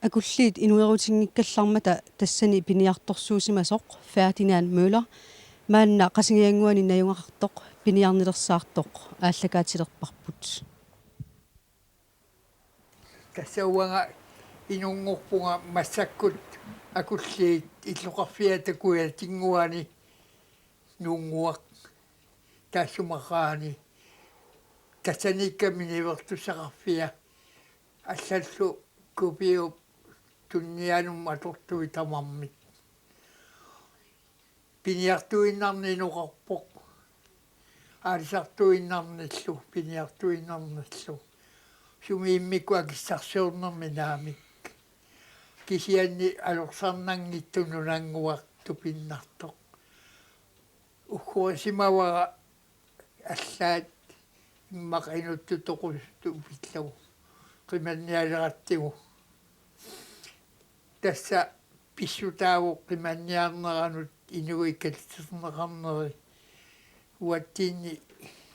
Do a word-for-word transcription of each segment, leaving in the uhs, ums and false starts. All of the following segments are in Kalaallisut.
Akulliit inuerutinngikkallarmata tassani piniartorsuusimasoq Ferdinand Møller maanna Qasigiannguani najugaqartoq piniarnilersaartoq aallakaatilerparput. Tassa uanga inunngorpunga massakkut Akulliit illoqarfiata Kujatinnguani nuunnguaq taassuma qaani tassaniikkami niuertussaqarfia allallu Kupiup tunnianut atortui tamarmik. Piniartuinnarneq inoqarpoq. Aalisartuinnarnillu, piniartuinnarnillu. Sumi immikkut akissarsiornermi naamik. Kisianni alorsarnanngitsoq nunannguaq tupinnartoq. Uggorisimavara allaat immaqa inuttut toqusuttut pillugu qimannialeratsigu. Tassa pissutaavoq qimanniarneranut inuit katersorneqarneri. Uatsinni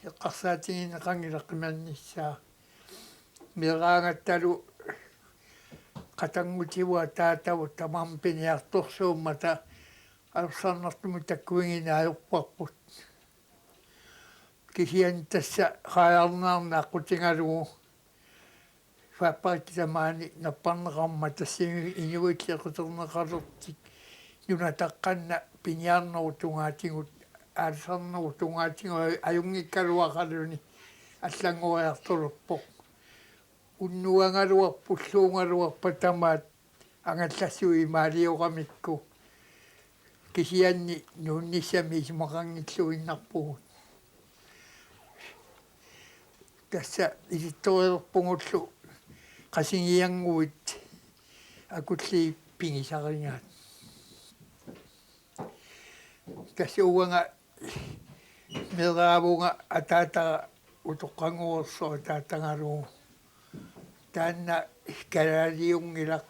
eqqarsaatigineqanngilaq qimannissaa. Meeraagattalu qatanngutigut ataatavut tamarmik piniartorsuummata arsarnartumut takkuigineq ajorparput. Kisianni tassa qajarnaarna aqqutigalugu fabrikkit tamaani napparneqarmat tassani inuit eqiterneqalertik nunataqqanna piniarnerup tungaatigut aalisarnerup tungaatigut ajunngikkaluaqaluni allanngoriartulerpoq. Unnuagaluarpulluugaluarpat tamaat angallassuit imaalioramikku kisianni nuunnissamik isumaqanngilluinnarpugut. Tassa ilittorilerpugullu Qasigiannguit Akulliit pigisarigaat. Tassa uanga meeraavunga ataataga utoqqanngoreersoq ataatagalugu. Taanna kalaaliunngilaq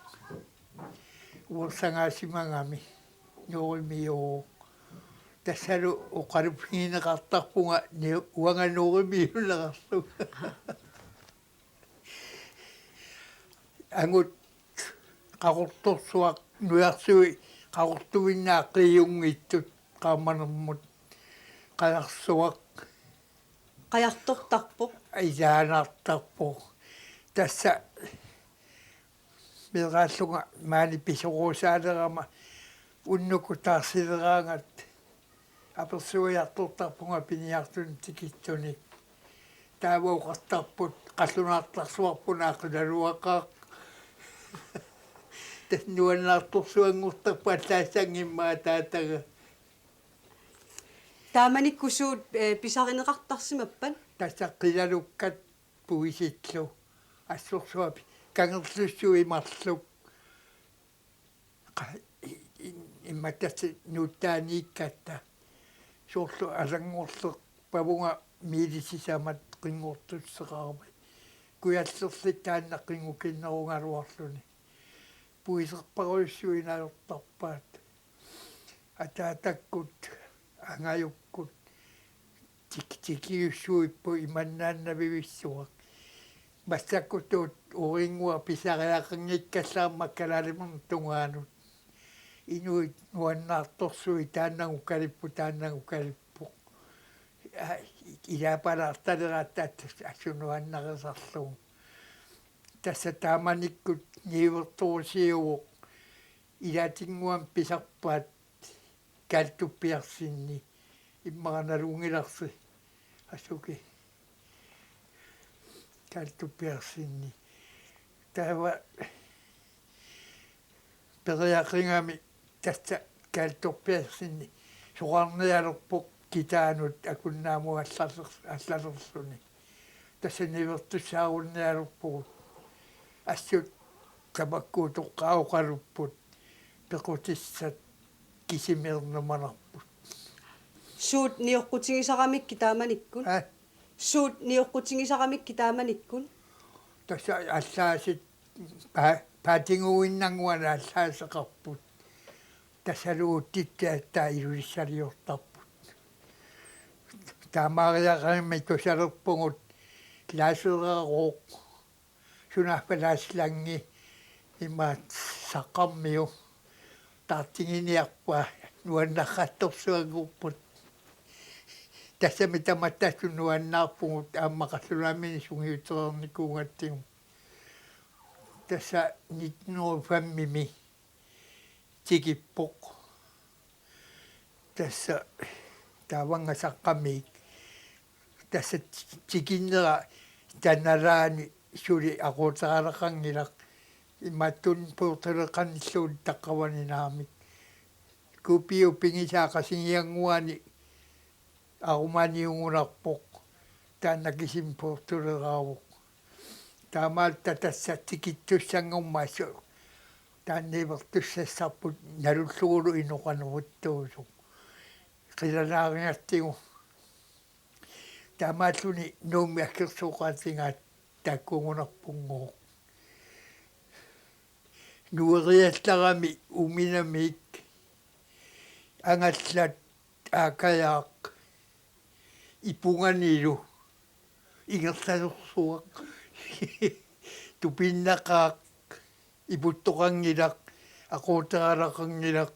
uersagaasimagami nuurimioq. Tassalu oqaluffigineqartarpunga ni-, uanga nuurimiunerarlunga. Angut Qaqortorsuaq nujarsui Qaqortuinnaat qiiunngitsut qaamanermut. Qajarsuaq. Qajartortarpoq. Ilaanartarpoq. Tassa meeraallunga maani pisoruusaalerama unnukut taarsileraangat apersuiartortarpunga piniartunik tikittunik. Taava oqartarput qallunaartarsuarput aaqilaluaqaaq. Tassa nuannaartorsuanngortarpoq allaassanngimmat ataataga. Taamanikkut suut, eh, pisarineqartarsimappat? Tassa qilalukkat puisillu assorsuaq kangerlussuit marluk. Qa-, i-, i-, immaqa tassa nuuttaaniikkatta. Soorlu alanngorlerpavunga miili sisamat qinngortusseqarami. Kujallerlik taanna qinngukinnerugaluarluni. Puiserparujussuit najortarpaat. Ataatakkut, angajukkut, tik-, tikiussuipput imannaannavivissuaq. Massakkutut urinngua pisariaqanngikkallarmat kalaalimernut tungaanut. Inuit nuannaartorsuit taannagu kalipput, taannagu kalippoq. Aa, ilaapalaartaleraat tassa assut nuannarisarlugu. Tassa taamanikkut niuertorusiuvoq. Ilaatinnguamik pisarpaat Kaltuppiarsinni immaqa nalunngilarsi asuki Kaltuppiarsinni. Taava periaqigami tassa Kaltuppiarsinni soqarnialerpoq kitaanut Akunnaamut allaler-, allalerluni. Tassa niuertussaarunnialerpugut. Assut tamakku utoqqaat oqalupput pequtissat kisimiinnermanarput. Suut nioqqutigisaramikkit taamanikkut? Aa? Suut nioqqutigisaramikkit taamanikkut? Tassa allaasit pa-, paatiguinnannguanut allaaseqarput. Tassalu uuttittaat Ilulissaliortarput. Taamaariaqarami tusalerpugut laasereerooq. Sunaaffa laaslangi Imaat Saqqarmiu taartinginiarpaa nuannarartorsuanngorput. Tassami tamatta nuannaarpugut aamma Qallunaamini sungiutereernikuugatsigu. Tassa nitten hundrede og fem-imi tikippoq. Tassa taavannga Saqqamiit. Tassa tikinnera tanalaani suli aquuteralaqanngilaq. Imaattunik pujortuleqanngilluunniit taqqavani naamik. Kupiup pigisaa Qasigiannguani arumaaniugunarpoq. Taanna kisimi pujortuleraavoq. Taamaalilluta tassa tikittussanngormat assut taanna niuertussassarput nalullugulu inoqaneruttuusoq. Qilanaarigatsigu. Taamaalluni Nuummi aggersooqatigaat taakkuugunarpunngooq. Nueriallarami uminamik angallat aakajaaq ipunganilu ingerlalersuaq. Tupinnaqaaq iputtoqanngilaq, aquuteralaqanngilaq,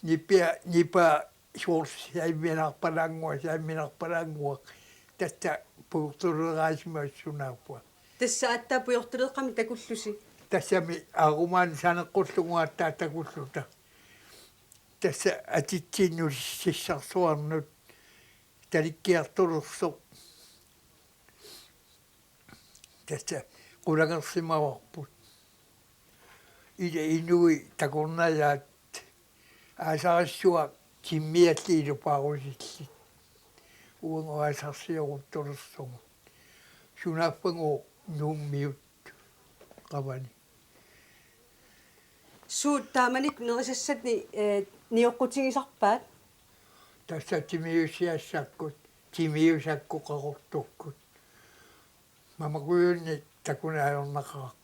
nipia, nipaa soorlu saimminarpalaannguaq, saimminarpalaannguaq, tassa pujortuleraasimavoq sunaaffa. Tassa aatsaat pujortuleeqqamik takullusi? Tassami aarumaani saneqqullugu aatsaat takulluta. Tassa atitsinnut sissarsuarnut talikkiartulersoq. Tassa qulangersimavarput. Ila inui takornajaat aasarissuaq timmiallit ilupaarusillit. Uagut aasarsioruttulersugut. Sunaaffagooq Nuummiut qavani. Suut taamanikkut nerisassanik, eh, nioqqutigisarpaat? Tassa timiusiassakkut, timiusakkut qaqortukkut. Mamakujunnit takuneq ajornaqaaq.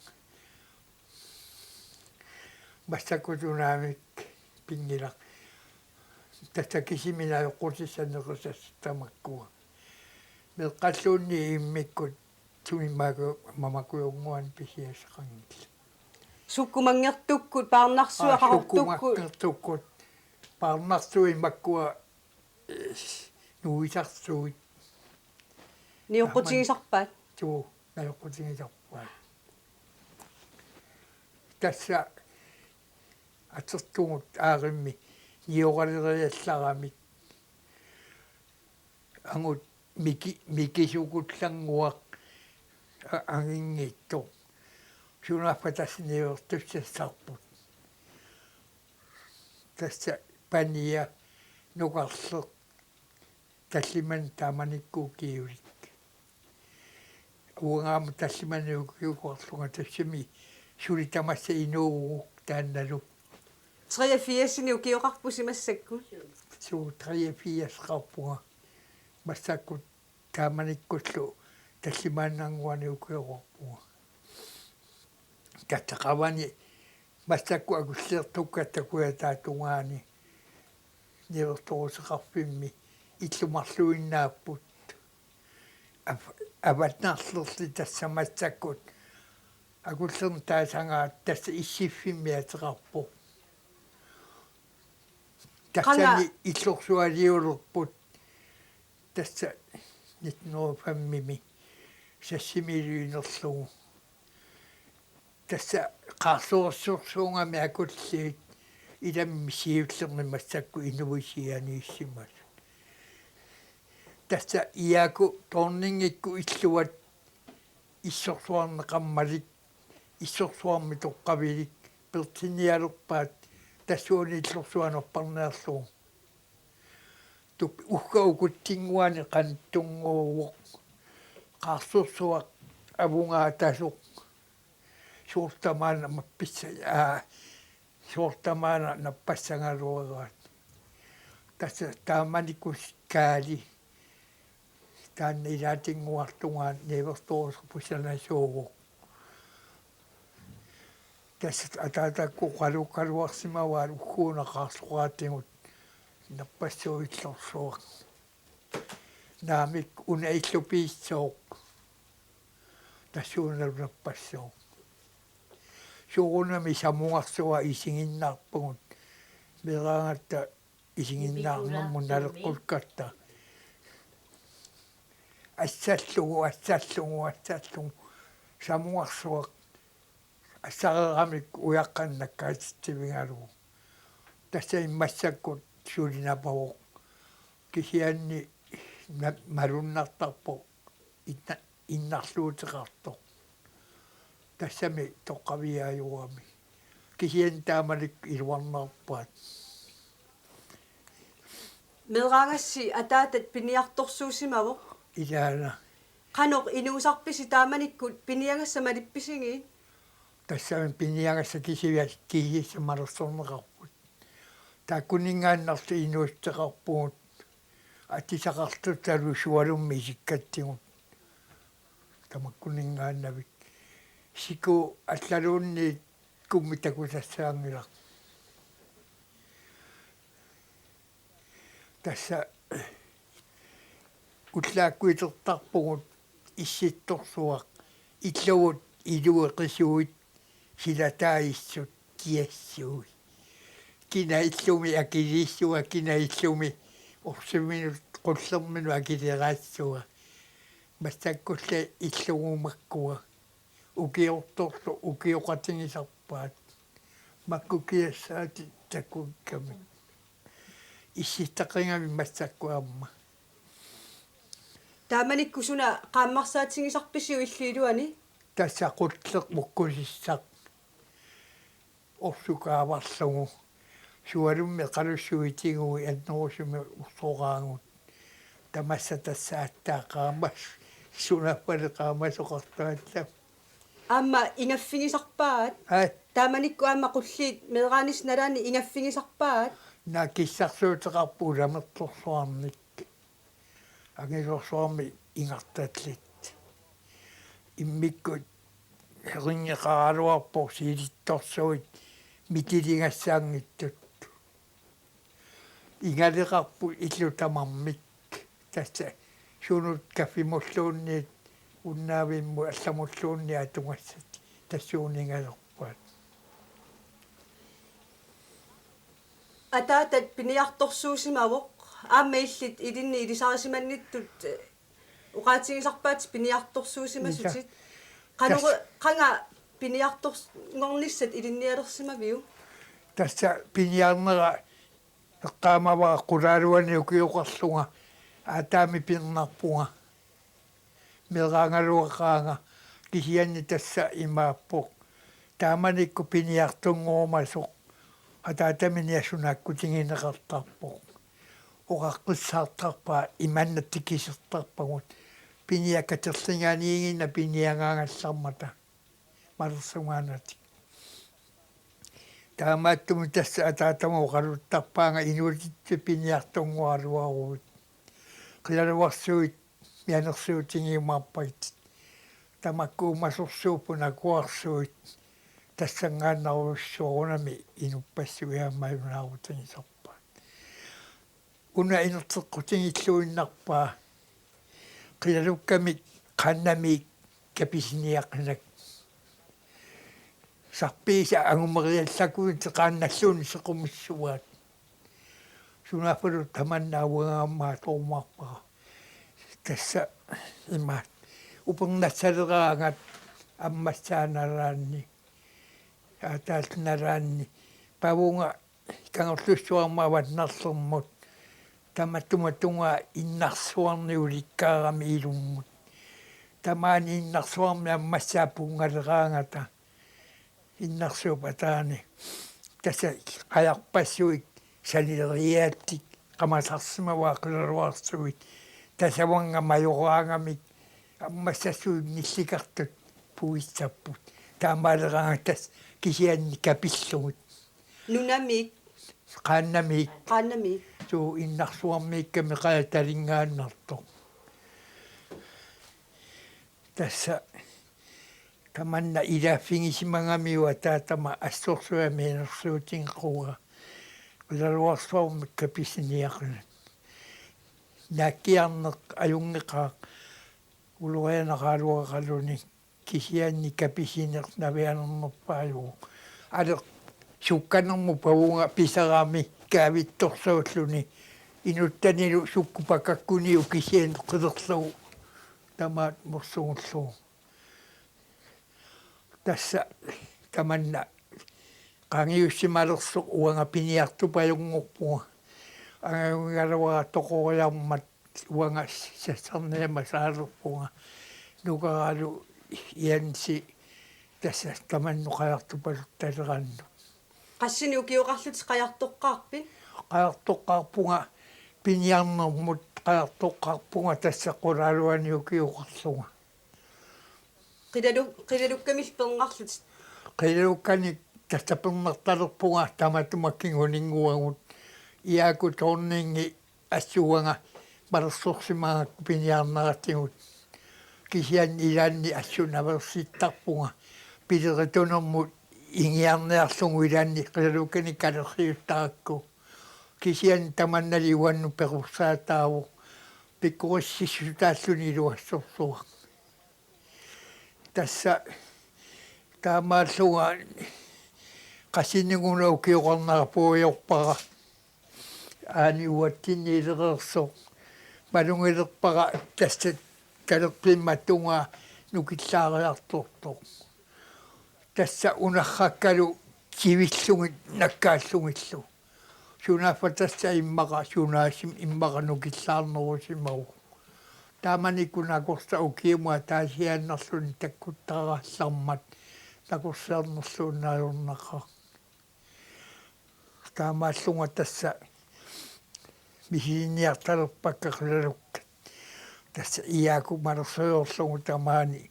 Massakkut unaamik pinngilaq. Tassa kisimi najoqqutissat nerisassat tamakkua. Meeqqalluunniit immikkut sumimmaaku mamakujunngorani pisiassaqanngillat. Sukkut manngertukkut, paarnarsuit, aa, qaqortukkut. Sukkut manngertukkut, paarnarsuit makkua, eh, nuisarsuit. Nioqqutigisarpaat? Suu, najoqqutigisarpaat. Tassa atertugut aarimmi nioraleriallaramik. Angut miki-, mikisukullannguaq a-, anginngitsoq. Sunaaffa tassa niuertussassarput. Tassa pania nukarleq tallimanik taamanikkut ukiulik. Uangaana tallimanik ukioqarlunga tassami suli tamassa inuuguk taannalu. Treogfirsini ukioqarpusi massakkut? Suu, treogfirseqarpunga. Massakkut taamanikkullu tallimaannannguanik ukioqarpunga. Tassa qavani massakkut Akullilertukkatta kujataatungaani niuertoruseqarfimmi illut marluinnaapput. Av-, avannarlerli tassa massakkut Akullerni taasagaat tassa issiffimmi ateqarpoq. Tassani illorsualiulerput. Tassa nitten hundrede og fem-imi sassimilu inerlugu. Tassa qaarsorsuarsuugami Akulliit, ilami siullermi massakkut inuit sianiissimasut. Tassa Iaku Thorningikkut illuat issorsuarneqarmalik, issorsuarmik toqqavilik, peersinnialerpaat tassuuna illorsuaq napparniarlugu. Tup-, ugga ukutsinnguani qanittunnguuvoq. Qaarsorsuaq avungaatasoq. Soorlu tamaana mappissa-, aa, soorlu tamaana nappassagaluaraat. Tassa taamanikkut Kaali taanna ilaatinnguartungaani niuertorusup pusanasuuvoq. Tassa ataatakkut oqalukkaluarsimavaat ugguuna qaarsoraatigut nappassuup illorsuaq. Naamik, una illupiissooq. Tassuunalu nappassooq. Soorunami samugarsuaq isiginnaarpagut. Meeraagatta isiginnaarnermut naleqqukkatta. Assallugu, assallugu, assallugu. Samugarsuaq assareeramik ujaqqanik nakkaatitsivigalugu. Tassa massakkut sulinapavoq. Kisianni na-, malunnartarpoq inna-, innarluuteqartoq. Tassami toqqaviaajorami. Kisianni taamanikkut iluarnerpaat. Meeraagassi ataatat piniartorsuusimavoq. Ilaana. Qanoq inuusarpisi taamanikkut piniagassat malippisigiit? Tassami piniagassat kisiat kisiat malersorneqarput. Taakkunanngaanniit inuussuteqarpugut atisaqartut talu sualummik isikkatsigut. Tamakkuninngaanniit. Siku allaluunniit kummi takusassaanngilaq. Tassa ullaakkut itertarpugut issittorsuaq, illugut ilueqisuit, silataat issut kiassui. Kina illumi akiliissua, kina illumi orsuminut qullerminut akileraassuaa. Massakkulli illugu makkua. Ukiortorlu ukioqatigisarpaat. Makku kiassaatit takukkami. Issittaqigami massakkut aamma. Taamanikkut suna qaammarsaatigisarpisiuk illup iluani? Tassa qulleq mukkusissaq. Orsukaavarlugu. Sualummik qalussuit tiguit annerusumik orsoqaagut. Tamassa tassa aatsaat qaamas-, sunaaffa qaamasoqartuatta. Aamma ingaffigisarpaat. Ai. Taamanikkut aamma qulliit meeraanissat nalaanni ingaffigisarpaat. Naa kissarsuuteqarput ulamertorsuarnik. Angisoorsuarmik ingartallit. Immikkut heringeqaraluarpoq siilittorsuit mitiligassaanngitsut. Igaleqarput illut tamarmik. Tassa sunut kaffimulluunniit unnaavimmut allamulluunniit atugassat tassuuna igalerpaat. Ataatat piniartorsuusimavoq, aamma illit ilinni ilisarisimannittut, eh, oqaatigisarpaat piniartorsuusimasutit. Qanoq, qanga piniartorngornissat ilinnialersimaviuk? Tassa piniarnera eqqaamavara qulaaluani ukioqarlunga aataami pinnarpunga. Meeraagaluaqaanga kisianni tassa imaappoq. Taamanikkut piniartunngorumasoq ataatamini assunaakkutigineqartarpoq. Oqaqqissaartarpaa imanna tikisertarpagut. Piniat katerligaaniiginnaq piniagaagallarmata. Malersugaanatik. Taamaattumik tassa ataatama oqaluttarpaanga inuusutsit piniartunngoraluaruit. Qilalugarsuit mianersuutigiumaarpagit. Tamakku uumasorsuupput nakugarsuit tassanngaannarujussuarunami inuppassuit aamma ajunaarutigisarpaat. Una inerteqqutigilluinnarpaa qilalukkamik qaannamik kapisiniaqinak. Sarpiisa angumeriallakuit qaannalluunniit sequmissuaat. Sunaaffalu tamanna uanga aamma atorumaarpara. Tassa imaat upernassaleraangat ammassaanalaanni aataalnalaanni pavunga Kangerlussuarmi avannarlermut tamatuma tungaa innarsuarnik ulikkaarami ilummut. Tamaani innarsuarmi ammassaat punngaleraangata innarsuup ataani. Tassa qajarpassuit sanileriaatsit qamasarsimavaat qilalugarsuit. Tasavannga majoraangamik ammassassuit nillikartut puissapput. Taamaaleraangat tassa kisianni kapillugit. Nunamik. Qaannamik. Qaannamik. Suu innarsuarmiikkami qajatalinngaannartoq. Tassa tamanna ilaaffigisimagamiuk ataatama assorsuarmi inersuutigeqqugaa. Qilalugarsuarmi kapisiniaqinak. Naakkiarneq ajunngeqaaq ulorianaqaraluaqaluni. Kisianni kapisineq navianernerpaajuvoq. Aleq sukkanermut pavunga pisarami kaavittorsuulluni inuttanilu sukkut pakakkuniuk kisianni qilerlugu tamaat morsugullugu. Tassa tamanna qangiussimalersoq uanga piniartupajunngorpunga. Angajugaluara toqoriarmat uanga sassarniamasaalerpunga. Nukaralu Jansi tassa tamanna qajartupaluttalerannu. Qassinik ukioqarlutit qajartoqqaarpit? Qajartoqqaarpunga piniarnermut, qajartoqqaarpunga tassa qulaaluani ukioqarlunga. Qilalu-, qilalukkamik pernarlutit? Qilalukkanik tassa pernartalerpunga tamatuma kinguninnguagut. Iaaku Thorningi assut uanga malersorsimagakku piniarneratigut. Kisianni ilaanni assut naveersittarpunga. Pileritunermut ingiarniarlugu ilaanni qilalukkanik kalerriuttarakku. Kisianni tamannali uannut perorsaataavoq. Pikkorississutaalluni iluassorsuaq. Tassa taamaallunga qassinnguuna ukioqarnera puigorpara. Aani uatsinni ilereersoq. Malugilerpara tassa kalerrimmat tungaa nukillaariartortoq. Tassa unarrakkalu sivillugit nakkaallugillu. Sunaaffa tassa immaqa, sunaasim immaqa nukillaarnerusimavoq. Taamanikkut nakorsaq ukiumut ataasiaannarluni takkuttariarallarmat nakorsiarnerluunniit ajornaqaaq. Taamaallunga tassa misilinniartalerpakka qilalukkat. Tassa Iaaku malersujoorlugu tamaani.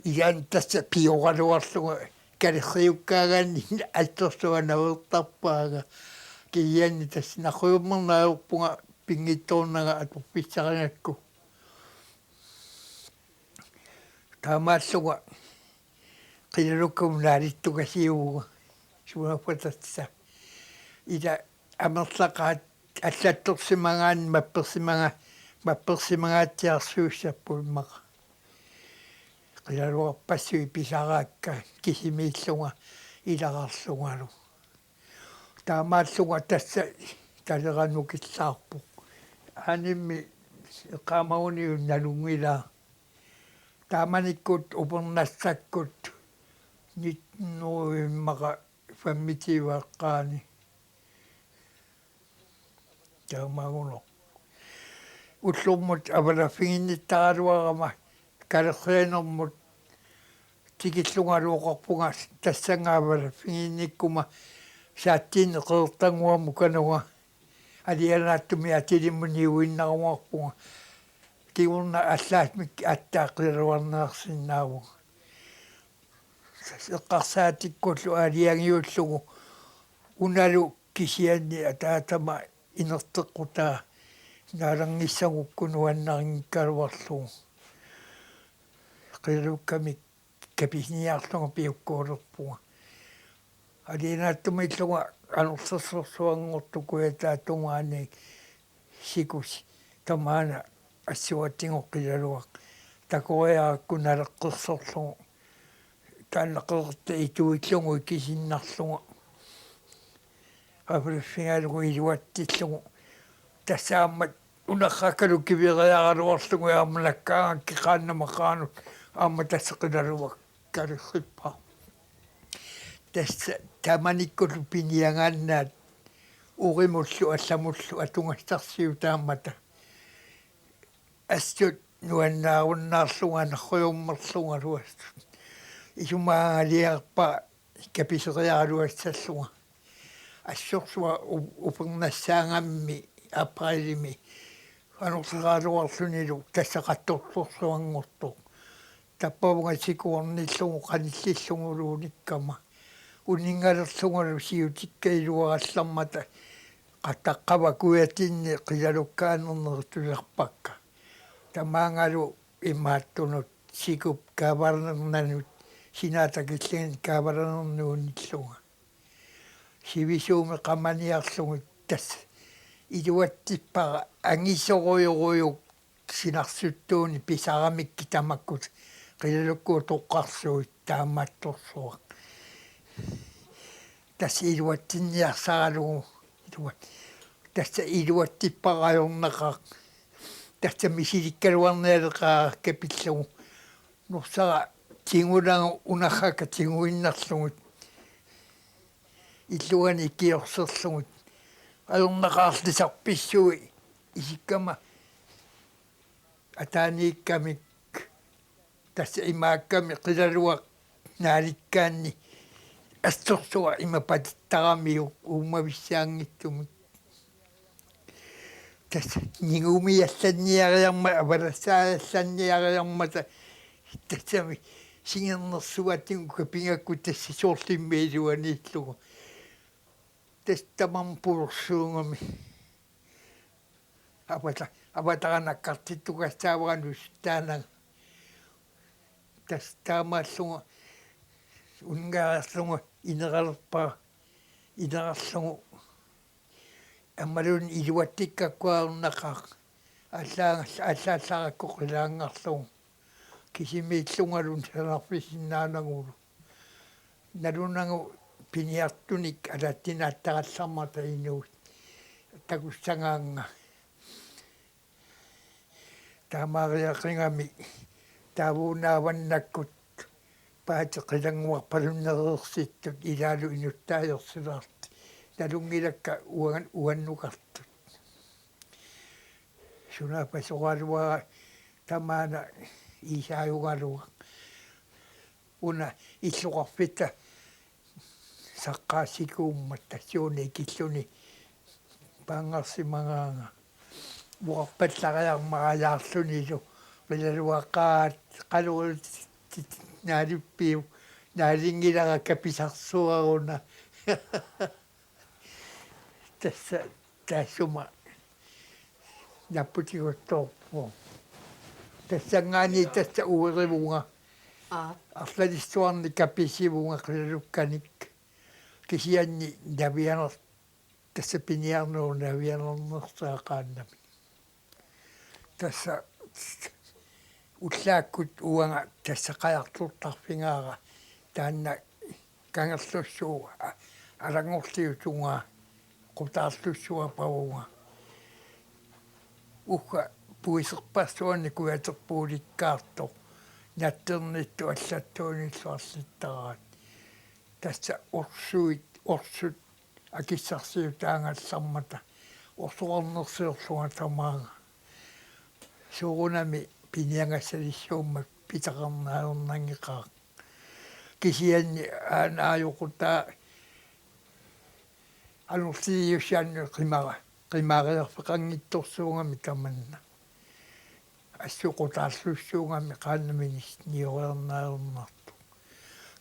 Ilaanni tassa pioraluarlunga kalerriukkaangaanniit assorsuaq naveertarpaanga. Kisianni tassa naqujummerneq ajorpunga pinngitsoornanga atorfissarigakku. Taamaallunga qilalukkamut naalittukasiuvunga. Sunaaffa tassa. Ila amerlaqaat allattorsimagaanni mappersimaga-, mappersimagaatsiarsuussapput immaqa. Qilalugarpassuit pisaraakka kisimiillunga ilaqarlungalu. Taamaallunga tassa talera nukillaarpoq. Aanimmi eqqaamaguniuk nalunngilaa. Taamanikkut upernassakkut nitten hundrede immaqa femogtyve eqqaani. Taamaagunoq. Ullormut avalaffiginnittaraluarama kalerrianermut tikillungalu oqarpunga tassannga avalaffiginnikkuma saatsinni qeqertannguamut kanunga alianaattumik atilimmut niuinnarumaarpunga. Kingorna allaasmik aatsaat qilalugarniarsinnaavunga. Eqqarsaatikkullu aalajangiullugu unalu kisianni ataatama inerteqqutaa naalanngissagukkit nuannarinngikkaluarlugu. Qilalukkamik kapisiniarlunga piukkuulerpunga. Alianaattumilluunniit anorlersorsuanngortoq kujataata tungaanut sikusi tamaana assuatigut qilalugaq. Takoriarakku naleqqersorlugu. Taanna qeqertat ituillugu ikisinnarlunga. Avalaffigalugu iluatsillugu. Tassa aamma unarrakkalu kiveriaraluarlugu aamma nakkaangakkit qaannamut qaanut aamma tassa qilalugaq kalerrippaa. Tassa tamanikkullu piniagaannaat urimullu allamullu atugassarsiutaammata. Assut nuannaarunnaarlunga naqujummerlungalu assut. Isumaagaliarpara kapiseriaraluassallunga. Assorsuaq u-, upernassaagammi aprilimi anorleraaluarlunilu tassa qattortorsuanngortoq. Tappavunga sikuornillugu qanillillugulu unikkama. Uninngalerlungalu siutikka iluarallarmata qataqqava kujatinni qilalukkaanernerit tusarpakka. Tamaangalu imaattunut sikup kaavalernanut sinaata killinganni kaavalernerni unillunga. Sivisuumik qamaniarlugit tassa iluatsippara angisorujorujuk sinarsuttuunik pisaramikkit tamakkut qilalukku toqqarsuit taamaattorsuaq. Tassa iluatsinniarsaralugu iluat-, tassa iluatsippara ajornaqaaq. Tassa misilikkaluarnialeqaara kapillugu. Norsara tigulagu unarraka tiguinnarlugit. Illuani ikiorserlugit. Ajornaqaarli sarpissui isikkama ataaniikkamik tassa imaakkami qilaluaq naalikkaanni assorsuaq ima patittaramiuk uummavissaanngitsumik. Tassa nigumiallanniariarmat, avalassaajallanniariarmata tassami singernersuatigut kapingakkut tassa soorlumi iluaniillugu. Tassa tamarmi pujorsuugami. Avata-, avatara nakkartittugassaavara nusuttaananga. Tassa taamaallunga uninngariarlunga ineralerpara, inerarlugu. Aammaluunniit iluatsikkakkut ajornaqaaq. Allaangal-, allaallarakku qilaanngarlugu. Kisimiillungalu sanarfisinnaanagulu. Nalunagu piniartunik alattinaattarallarmata inuit. Takussagaannga. Taamaariaqigami taavuunnaavannakkut paatip qilannguarpalunnereersittut ilaalu inuttaajarsilaartut. Nalunngilakka uan-, uannukartut. Sunaaffa soraluara tamaana iisaajugaluaq. Una illoqarfitta saqqaassikuummat tassuuna ikilluni paanngarsimagaanga. Uarpallariarmarajaarlunilu qilaluaqaat qalurit naalippiuk naalinngilara kapisarsuaruna. Tassa taassuma napputiguttoorpoq. Tassanngaanniit tassa uerivunga. Aa. Arlalissuarnik kapisivunga qilalukkanik. Kisianni navianer-, tassa piniarnerup navianernersaaqaannami. Tassa ullaakkut uanga tassa qajartortarfigaara taanna Kangerlussuup a-, alanngorliusunga qutaarlussuapavunga. Ugga puiserpassuarnik kujaterpuulikkaartoq natternittut allattuunillu arlittaraat. Tassa orsuit, orsut akissarsiutaagallarmata orsoqarnersiorlunga tamaanga. Soorunami piniagassalissuummat pitaqarneq ajornanngeqaaq. Kisianni aana aajoqutaa anorliiussianni qimara-, qimariarfeqanngitsorsuugami tamanna. Assut qutaarlussuugami qaannaminis nioriarneq ajornartoq.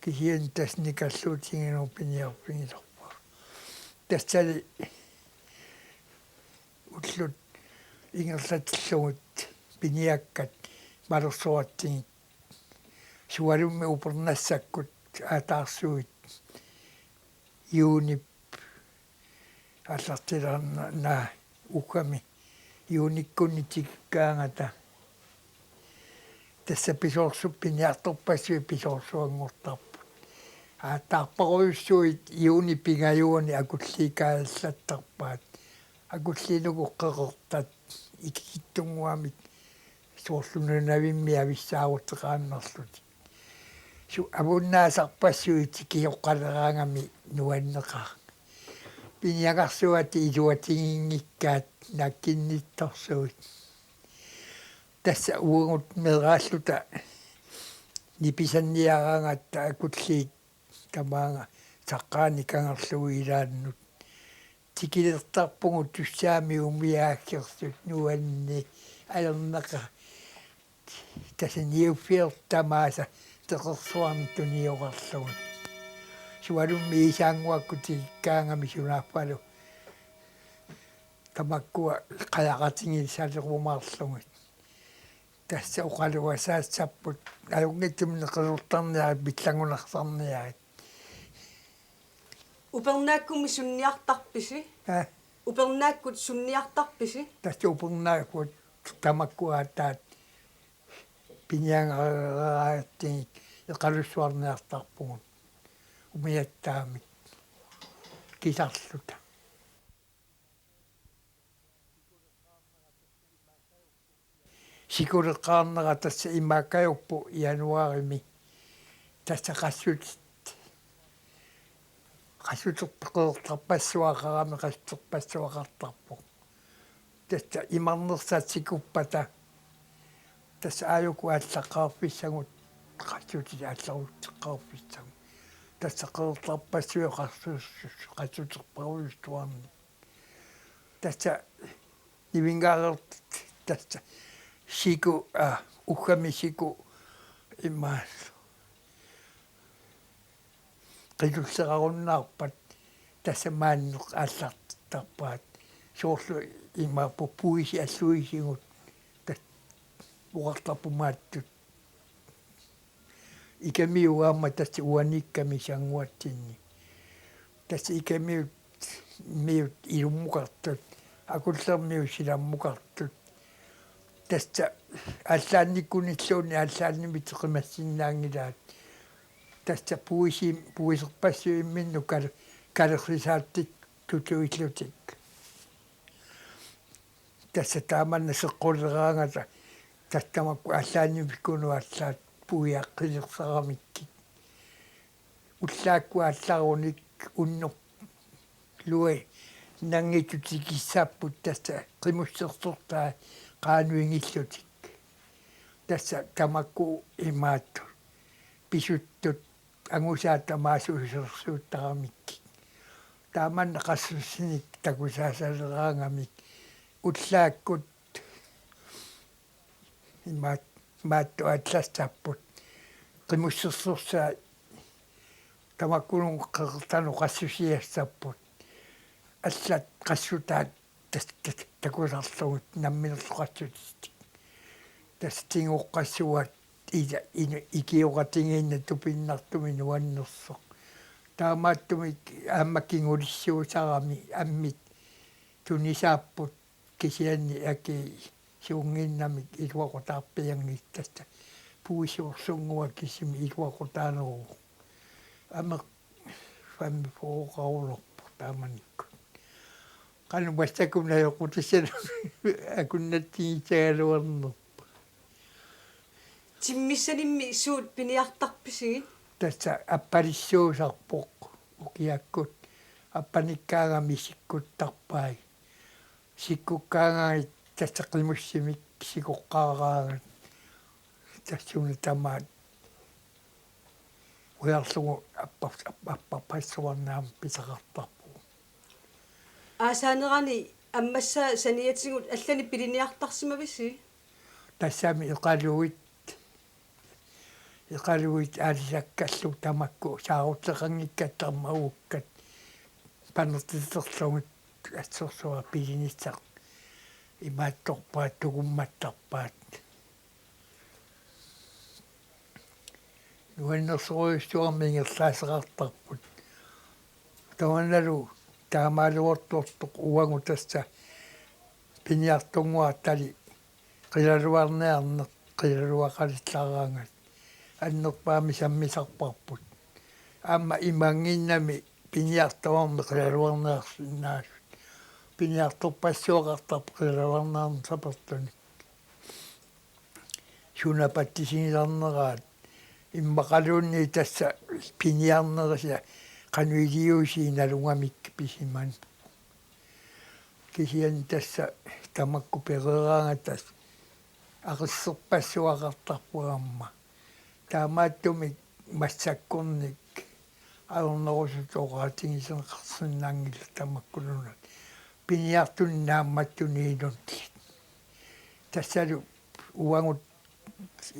Kisianni tassa nikalluutigineq piniarfigilerpara. Tassali ullut ingerlatillugit piniakkat malersoratsigit sualummik upernassakkut aataarsuit juunip aallartilaarnanga uggami juunikkunni tikikkaangata. Tassa pisoorsu-, piniartorpassuit pisoorsuanngortarput. Aataarparujussuit juunip pingajuani akulliit kaajallattarpaat. Akulliinuku qeqertat ikikitsunnguamik soorlu nunavimmi avissaaruteqaannarlutik. Su-, avunnaasarpassuit tikioqqaleraangami nuanneqaaq. Piniagarsuatit iluatiginngikkaat nakkinnittorsuit. Tassa uagut meeraalluta nipisanniaraangatta akulliit tamaanga saqqaani kangerlugit ilaannut. Tikilertarpugut tussaami umiaakkersut nuanni ajornaqaaq. Tassa niuffiortut tamaasa teqersuarnik tunioqarlugit. Sualummik iisaannguakkut tikikkaangami sunaaffalu tamakkua qajaqatigiissalerumaarlugit. Tassa oqaluasaassapput ajunngitsumik neqisortarniarit pillangunarsarniarit. Upernaakkut sunniartarpisi? Aa? Upernaakkut sunniartarpisi? Tassa upernaakkut tamakku aataat piniagareeraatsigik eqalussuarniartarpugut umiattaamik kisarluta. Sikuleqqaarnera tassa imaakkajuppoq januaarimi, tassa qassutit, qassuterpassuaqarami qassuterpassuaqartarpoq. Tassa imarnersat sikuppata tassa aajuku aallaqqaarfissagut, qassutit aallarutseqqaarfissagut, tassa qeqertarpassuit qassus-, qassuterparujussuarnik. Tassa nivingaarertit tassa siku, aa, uggami siku imaat qilullerarunnaarpat tassa maanneq aallartittarpaat, soorlu imaappoq puisi alluisigut tassa oqartarpumaattut. Ikamiuaamma tassa uaniikkami sannguatsinni. Tassa ikamiut, miut ilummukartut, akullermiut silammukartut. Tassa aallaannikkunilluunniit aallaannimik teqimassinnaanngilaat. Tassa puisi-, puiserpassuit imminnut kal-, kalerrisaatittutuillutik. Tassa taamanna seqquleraangata tassa tamakku aallaannimikkunut allaat puiaqqilersaramikkit. Ullaakkut aallarunik unnullui nangitikissapput tassa qimussersortai qaanuingillutik. Tassa tamakku imaattut pisuttut angusaat tamaasuusersuuttaramikkit. Taamanna qassussinik takusaasaleraangamik ullaakkut imaat-, imaattut aallassapput. Qimussersortai tamakkununnga qeqertanut qassusiassapput. Allat qassutaat tas-, tas-, takusarlugit namminerlu qassutit. Tassa tigoqqassuat ila-, inu-, ikioqatigiinnaq tupinnartumik nuannersoq. Taamaattumik aamma kingulissuusarami ammit tunisaapput kisianni akisuunnginnamik iluaqutaarpianngilaq tassa puisoorsunnguaq kisimi iluaqutaaneruvoq. Ameq femogfyrreqarulerpoq taamanikkut. Qanoq massakkut najoqqutissanersoq akunnatsigissagaluarnerpoq. Timmissanimmi suut piniartarpisigit? Tassa appalissuusarpoq ukiakkut appanikkaangami sikkuttarpai. Sikkukkaangagit tassa qimussimik sikoqqaaraangat. Tassuuna tamaat ujarlugu appa-, appa-, apparpassuarnik aamma pisaqartarpugut. Aasaanerani ammassaa saniatigut allanik piliniartarsimavisi? Tassami eqaluit, eqaluit aalisakkallu tamakku saarulleqanngikkat tamarmik ukkat panertiterlugit assorsuaq pilinissaq imaattorpaat tukummattarpaat. Nuannersorujussuarmik ingerlaaseqartarput. Tamannalu taamaaluartortoq uagut tassa piniartunnguartali qilaluarniarneq qilaluaqalillaraangat annerpaamik sammisarparput. Aamma imaannginnami piniartuarmi qilaluarniarsinnaasut. Piniartorpassuaqartarpoq qilaluarniarneq sapertunik. Suna patsisigisarneraat immaqaluunniit tassa piniarnerisa qanoq iliuusii nalugamik pisimanera. Kisianni tassa tamakku pereeraangata tassa aqisserpassuaqartarpoq aamma. Taamaattumik massakkornik ajornerusutut oqaatigineqarsinnaanngillat tamakku nunat piniartunik naammattunik inunnillit. Tassalu uagut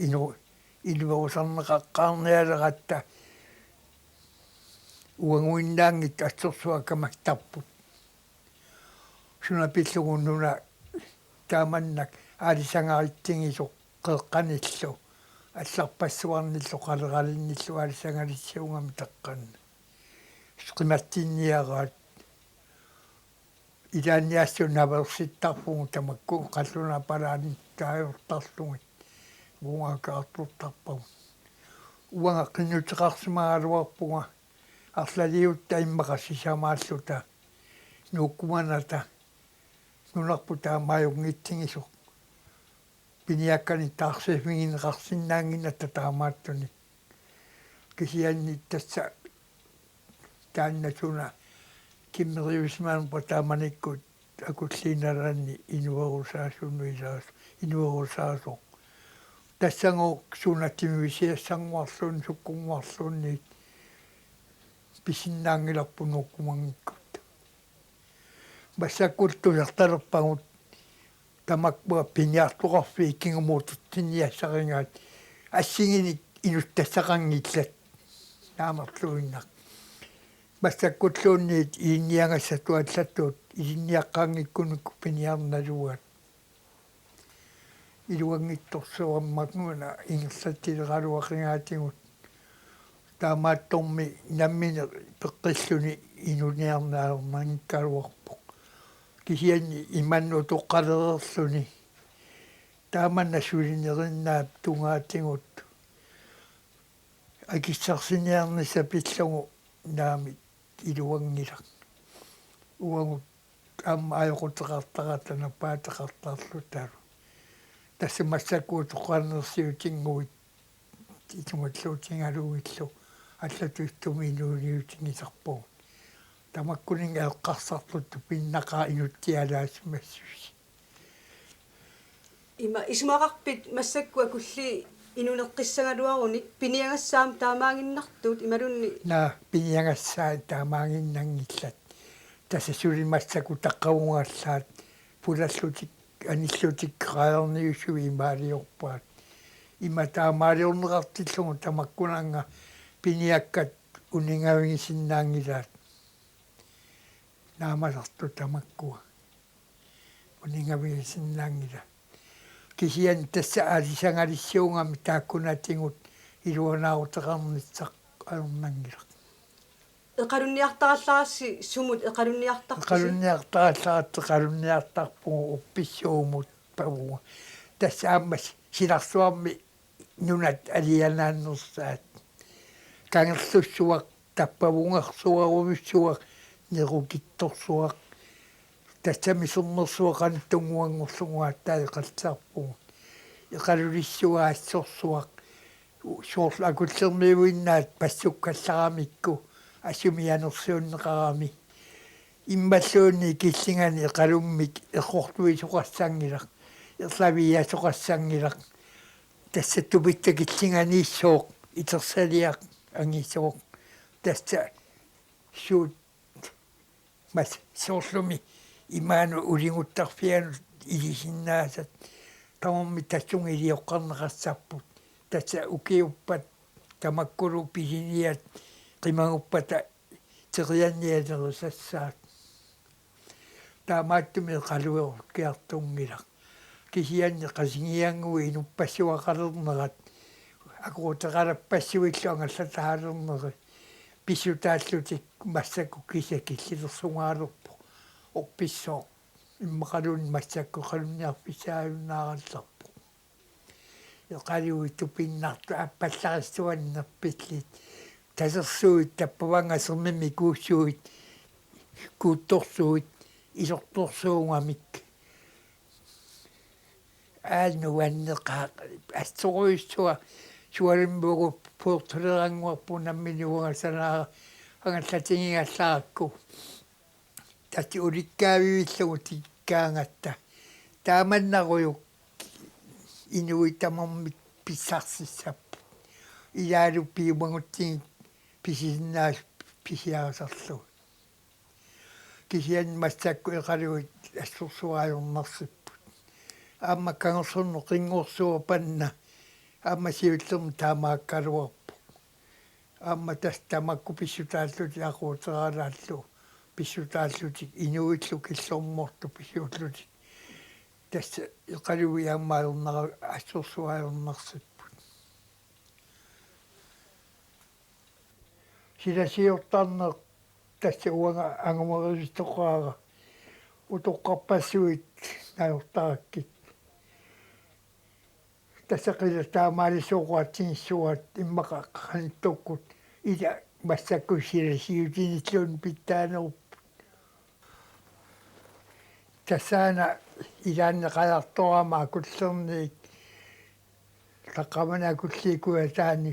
inu-, inuerusarneqaqqaarnialeratta uaguinnaanngitsut assorsuaq kamattarput. Suna pillugu nuna taamannak aalisagaritsigisoq qeqqanillu allarpassuarnillu qaleralinnillu aalisagalissuugami taqqanna. Qimatsinniaraat ilaanni assut naveersittarpugut tamakku qallunaapalaanittaajortarlugit. Uunga kaartortarpagut. Uanga qinnuteqarsimagaluarpunga arlaliutta immaqa sisamaalluta nuukkumanata nunarput taamaajunngitsingisoq piniakkanik taarsiiffigineqarsinnaannginnatta taamaattunik. Kisianni tassa taanna suna kimmeriusimanerpa taamanikkut akulliit nalaanni inuerusaasunut ilaas-, inuerusaasoq. Tassagooq suna timivisiassannguarluunniit sukkunnguarluunniit pisinnaanngilarput nuukkumanngikkutta. Massakkullu tusartalerpagut tamakkua piniartoqarfiit kingumut utertinniassarigaat assigiinnik inuttassaqanngillat naamerluinnaq. Massakkulluunniit ilinniagassatut allatut ilinniaqqaanngikkunikku piniarnaluaat. Iluanngitsorsuarmaguna ingerlatsileqaluaqingaatigut. Taamaattormi nammineq peqqilluni inuniarneq ajornanngikkaluarpoq. Kisianni imannak utoqqalereerluni. Taamannak sulinerinnaap tungaatigut akissarsiniarnissaq pillugu naamik iluanngilaq. Uagut aamma ajoquteqartarata napaateqartarlutalu. Tassa massakkut utoqqalinersiutinnguit isumalluutigalugillu allatut ittumi inuuniutigisarpugut. Tamakkuninnga eqqarsartutut pinnaqaaq inutsialaasimassusi. Ima isumaqarpit massakkut akulliit inuuneqqissagaluarunik piniagassat aamma taamaaginnartut imaluunniit? Naa, piniagassat taamaaginnanngillat. Tassa suli massakkut taqqavungallaat pulallutik anillutik qaarniusui imaaliorpaat. Ima taamaaliorneqartillugu tamakkunannga piniakkat uningavigisinnaanngilaat. Naamasartut tamakkua uningavigisinnaanngilaat. Kisianni tassa aalisagalissuugami taakkunatigut iluanaaruteqarnissaq ajornanngilaq. Eqalunniartarallarassi sumut eqalunniartarpusi? Eqalunniartarallarassi eqalunniartarpugut uppissuumut pavunga. Tassa aamma silarsuarmi nunat alianaannersaat. Kangerlussuaq, tappavungersuarujussuaq, nerukittorsuaq. Tassami sermersuaq qanoq tunnguanngorlugu aatsaat eqallarpugut. Eqalulissuaq assorsuaq. Soorlu akullermiuinnaat passukkallaramikku asumi anersuunneqarami. Immalluunniit killingani eqalummik errorluisoqassanngilaq, erlaviiasoqassanngilaq. Tassa tupitsa killinganiissooq, itersaliaq angisooq. Tassa suut mas soorlumi imaanut uliguttarfianut ilisinnaasat tamarmik tassunga ilioqqarneqassarput. Tassa ukiuppat tamakkulu pisiniat qimaguppata teriannialerisassaat. Taamaattumik eqaluerukkiartunngilaq. Kisianni Qasigiannguit inuppassuaqalernerat akuuteqalappassuillu angallataalernerit pissutaallutik massakkut kisiat killilersugaalerpoq. Orpissooq immaqaluunniit massakkut eqalunniarfissaajunnaarallarpoq. Eqaluit tupinnartut aappallarissavaat nerpillit. Tasersuit tappavannga sermimmi kuussuit, kuuttorsuit, isortorsuugamik. Aap nuanneqaaq assorujussuaq sualimmuugut puortulerannguarput nammineq uanga sanaara angallatigigallarakku. Tassa ulikkaavivillugu tikikkaangatta. Taamannarujuk inuit tamarmik pissarsissapput. Ilaalu piumagutsigit pisisinnaasut pisiarisarlugit. Kisianni massakkut eqaluit assorsuaq ajornarsipput. Aamma kangersorneq qinngorsuaq panna. Aamma siullermik taamaakkaluarpoq. Aamma tassa tamakku pissutaallutik aquuteralaallu pissutaallutik inuillu killormortut pisuullutik. Tassa eqaluit aamma ajornara-, assorsuaq ajornarsipput. Silasiortarneq tassa uanga angumerivissoqaara utoqqarpassuit najortarakkit. Tassa qila taamaalisoqaatigissuat immaqa qanittukkut ila massakkut silasiutinilluunniit pitsaanerupput. Tassaana ilaanni qajartorama akullerniit taqqamani akulliit kujataani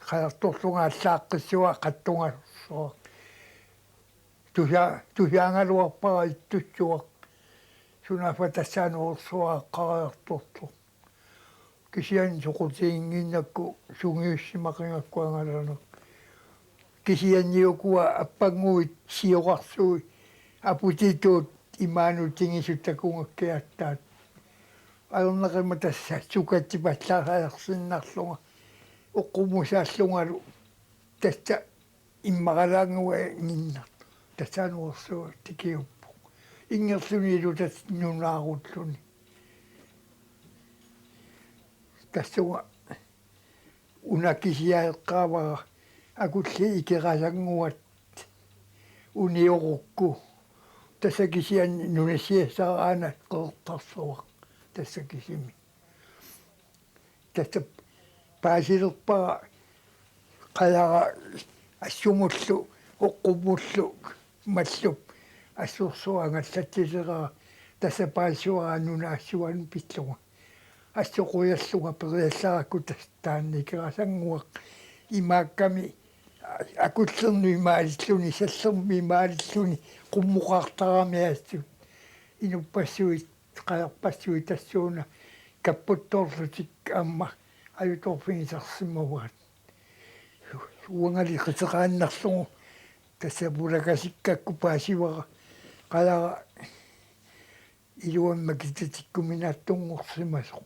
qajartorlunga allaaqqissuaq qattungasorsuaq. Tusia-, tusiagaluarpara ittussuaq. Sunaaffa tassaana orsuaq qajartortoq. Kisianni soqutiginnginnakku sungiussimaqigakku angalaneq. Kisianni ukua appannguit sioqarsuit aputituut imaanut tigisut takugakkiattaat. Ajornaqimmat tassa sukatsipallaasarsinnarlunga oqqummusaallungalu tassa immaqalaannguaginnartoq. Tassaana orsuaq tikiuppoq. Ingerluni ilutasi nunaarulluni. Tassunga una kisiareqqaavara akulliit ikerasannguat uniorukku. Tassa kisianni nunasiassaraana qeqertarsuaq. Tassa kisimi. Tassa paasilerpara qajara assumullu oqqummullu mallup assorsuaq angallatsilerara tassa paasivara nunaassavaani pillunga. Assoq qujallunga periallarakku tassa taanna ikerasannguaq imaakkami akullernut imaalilluni sallermut imaalilluni qummuqartarami assut inuppassuit qajarpassuit tassuuna kapputtoorlutik aamma ajutoorfigisarsimavaat. Uangali qiteqaannarlugu tassa pulakasikkakku paasivara qajara iluamik makitatikkuminaattunngorsimasoq.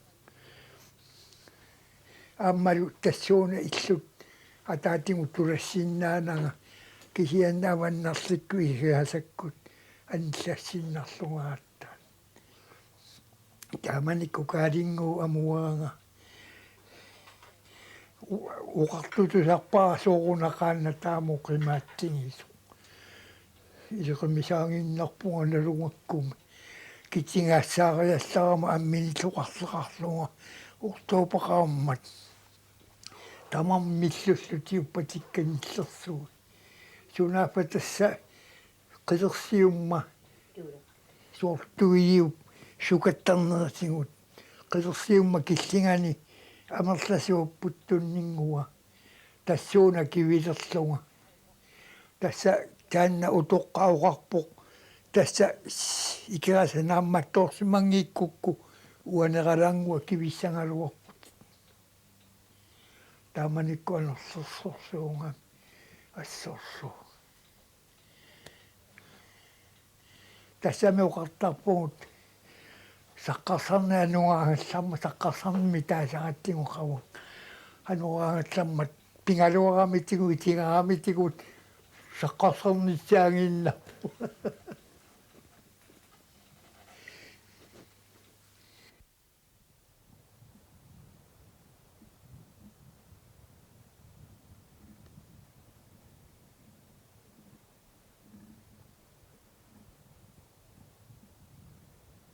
Aammalu tassuuna illut ataatigut tulassinnaananga kisianni avannarlikkut ikigasakkut anillassinnarlunga aatsaat. Taamanikkut Kaalinnguup amuaanga u-, oqartutusarpara soorunaqaannaq taama oqimaatsigisoq. Ileqimisaaginnarpunga nalugakkumi. Kitigaassaariallarama amminilluartoqarlunga oktoberip qaammat. Tamarmik millullutik uppatikka nillersugut. Sunaaffa tassa qilersiumma soorlu tuiup sukattarnerisigut. Qilersiumma killingani amerlasuup puttunninngua. Tassuuna kivilerlunga. Tassa taanna utoqqaat oqarpoq. Tassa s-, ikerasa naammattoorsimanngikkukku uaneralaannguaq kivissagaluarputit. Taamanikkut anorlersorsuugami assorsuaq. Tassami oqartarpugut saqqarsarneq anugaagallarmat, saqqarsarnermik taasaratsigu qavunga. Anugaagallarmat pigaluaramitigut, itigaramitigut saqqarsarnissaaginnarpoq.